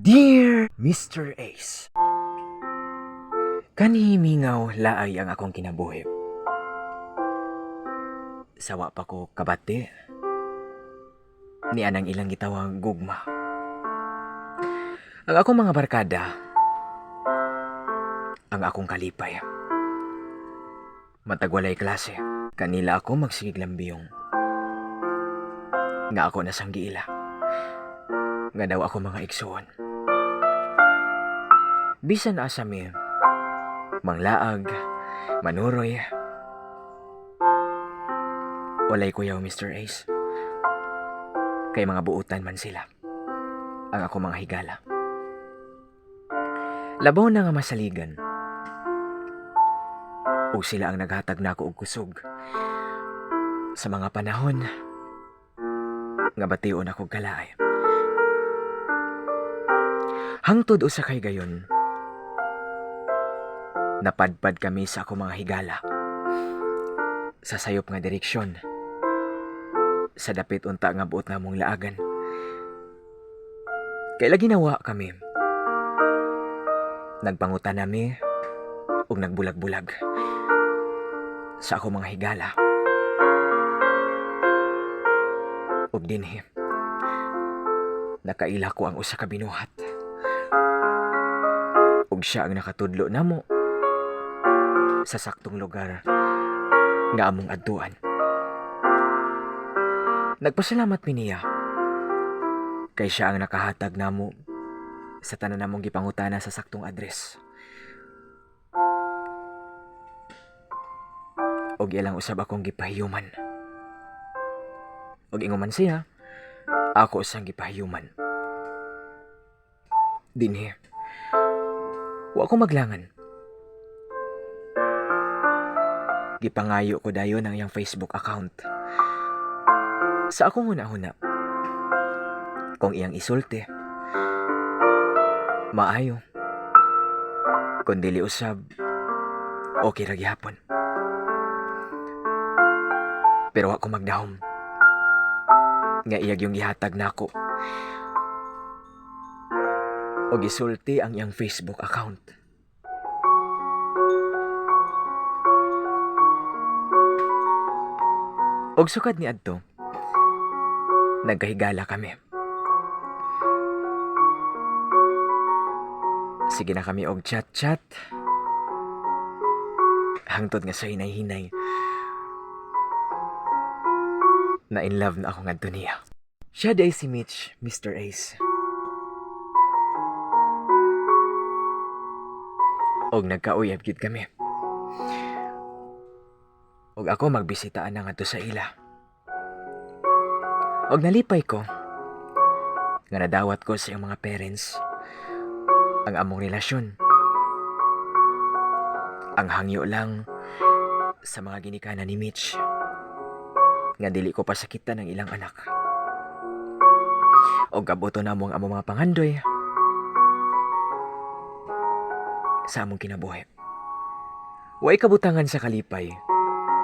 Dear Mr. Ace, Kanhi mingaw laay ang akong kinabuhi. Sawa pa ko kabati ni anang ilang gitawag gugma. Ang akong mga barkada, ang akong kalipay. Matag walay klase, kanila ako magsigig lambiyong. Nga ako na sang giila. Nga daw ako mga igsuon. Bisan asa mi, manglaag, manuroy. Walay kuyaw, Mr. Ace. Kay mga buutan man sila. Ang ako mga higala. Labaw na nga masaligan. Ug sila ang naghatag nako og kusog sa mga panahon nga bation ako kalaay. Hangtod usa kay gayon, napadpad kami sa ako mga higala sa sayop nga direksyon sa dapit unta nga buot namong laagan. Kay lagi nawa kami. Nagpangutan nami ug nagbulag-bulag sa ako mga higala. Ug dinhi, nakaila ko ang usa ka binuhat. Ug siya ang nakatudlo namo sa saktong lugar nga among adtuan. Nagpasalamat mi niya kay siya ang nakahatag namo sa tanan namong gipangutana sa saktong address. Og ilang usab akong gipahiyuman. Og ingon man siya, ako usang gipahiyuman. Dinhi, wa ko maglangan. Gipangayo ko dayon ang iyang Facebook account. Sa akong huna-huna, kung iyang isulti, maayo. Kung dili usab, okay ra gihapon. Pero wa ko magdahom nga iyag yung gihatag nako. Og isulti ang iyang Facebook account. Og sukad ni adto, nagkahigala kami. Sige na kami og chat-chat. Hangtod nga sa hinay-hinay, na in love na ako ngadto niya. Siya di ay si Mitch, Mr. Ace. Og nagkauyab gid kami. Og ako magbisitaan na ngadto sa ila. Og nalipay ko nga nadawat ko sa iyang mga parents ang among relasyon. Ang hangyo lang sa mga ginikanan ni Mitch nga dili ko pasakitan ang ilang anak. Og gabuto namo ang among mga pangandoy sa among kinabuhi. Way kabutangan sa kalipay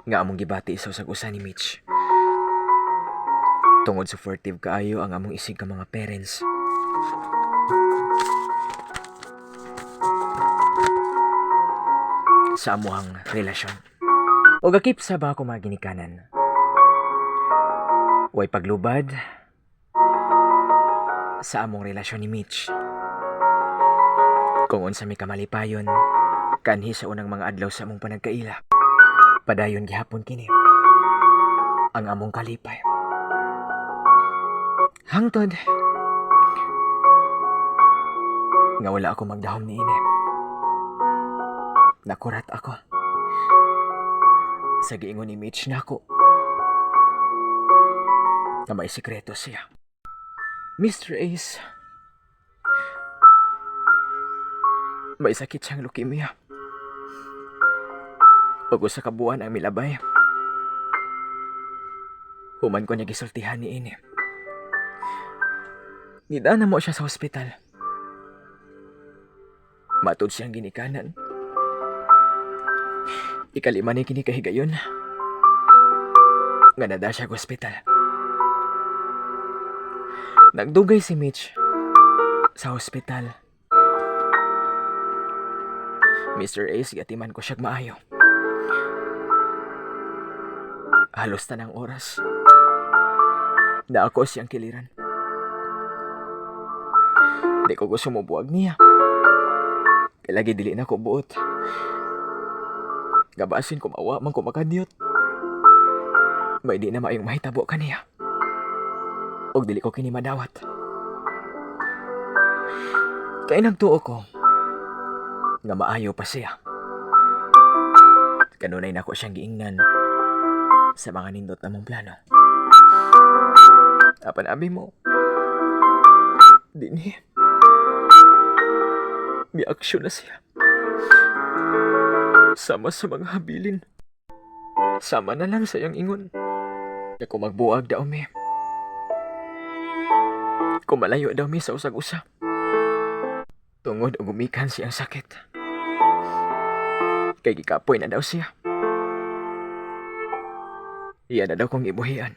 nga among gibati sa usag usa ni Mitch. Tungod supportive kaayo ang among isig ka mga parents. Sa amuhang relasyon. Og akip sa ba ako mga ginikanan. Way paglubad sa among relasyon ni Mitch. Kung unsa mi kamalipayon, kanhi sa unang mga adlaw sa among panagkaila. Padayon gihapon kini ang among kalipay. Hangtod nga wala ako magdahom niini. Nakurat ako sa giingon ni Mitch nako nga may sikreto siya. Mr. Ace, may sakit siyang leukemia. Ug usa ka buwan ang milabay. Human ko niya gisultihan ni ini. Nidana mo siya sa ospital. Matud siyang ginikanan. Ikalima ni kini kahigayon nga nada siya sa ospital. Nagdugay si Mitch Sa hospital, Mr. Ace, giatiman ko siya'g maayo. Halos tanang oras naa ko siyang kiliran. Di ko gusto mobuwag niya. Kay lagi dili na ko buot. Gabasin ko mawa man ko makadyot. May di na maayong mahitabo kaniya. Og dili ko kini madawat. Kay nagtuo ko nga maayo pa siya. Kanunay nako siyang giingnan sa mga nindot namong plano. Apan abi mo, dinhi, miaksyon na siya. Sama sa mga habilin. Sama na lang sa iyang ingon. Kung magbuag daw mi. Kung malayo daw mi sa usag-usa. Tungod og gumikan siyang sakit. Kay gikapoy na daw siya. Iya na daw kong ibuhian.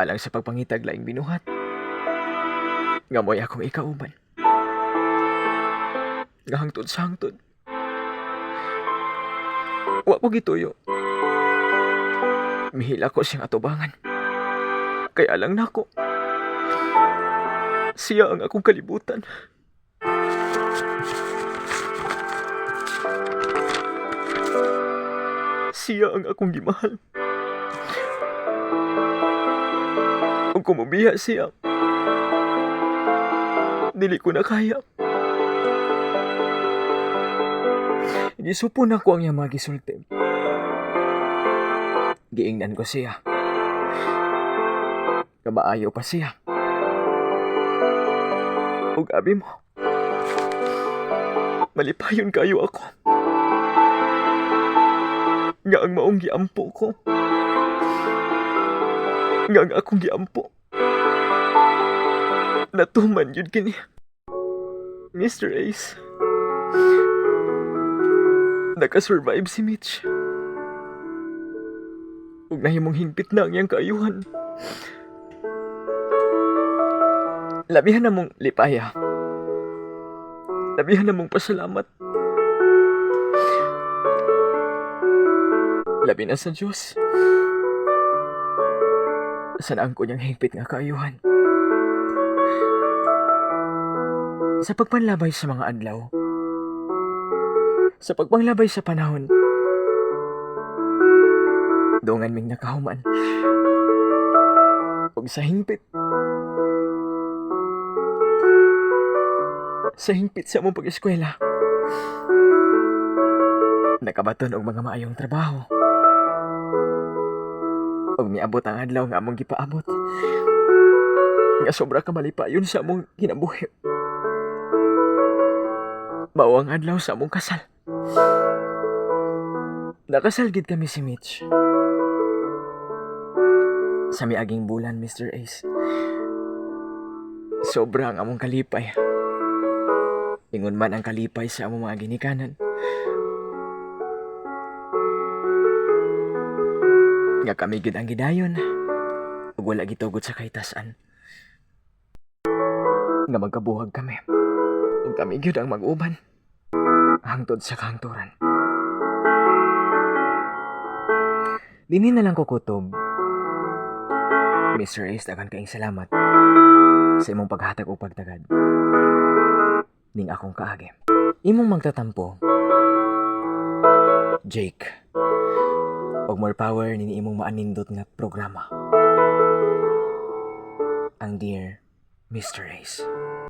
Alang sa pagpangitag laing binuhat. Nga mo'y akong ikauban. Nga hangtod sa hangtod. Wa ko gituyo. Mihila ko siyang atubangan. Kay alang nako. Siya ang akong kalibutan. Siya ang akong gimahal. Ug kung mobiya siya, dili ko na kaya. Gisupon nako ang iyang mga gisulti. Giingnan ko siya. Nga maayo pa siya. Ug abi mo, malipayon kayo ako. Nga ang maong giampo ko. Nga ang akong giampo. Natuman yun kini. Mr. Ace. Nakasurvive si Mitch. Ug nahimong hingpit na ang iyang kaayuhan. Labihan na mong lipaya. Labihan na mong pasalamat. Labi na sa Diyos. Sa naangko niyang hingpit nga kaayuhan. Sa pagpanlabay sa mga adlaw. Sa pagpanglabay sa panahon. Dungan ming nakahuman. Ug sa hingpit. Sa hingpit sa among pag-eskwela. Nakabaton og mga maayong trabaho. Ug miabot ang adlaw nga among gipaabot. Nga sobra ka malipayon sa among kinabuhi. Mao ang adlaw sa among kasal. Nakasal gid kami si Mitch. Sa miaging bulan, Mr. Ace. Sobra ang among kalipay. Ingon man ang kalipay sa among mga ginikanan. Nga kami gid ang gidayon. Ug wala gitugot sa kahitasan. Nga magkabuhag kami. Ug kami gyud ang mag-uban. Hangtod sa kahangturan. Dinhi na lang ko kutob. Mr. Ace, daghan kaayong salamat sa imong paghatag og pagtagad. Ning akong kaagi. Imong magtatampo, Jake. Og more power nini imong maanindot nga programa. Ang Dear Mr. Ace.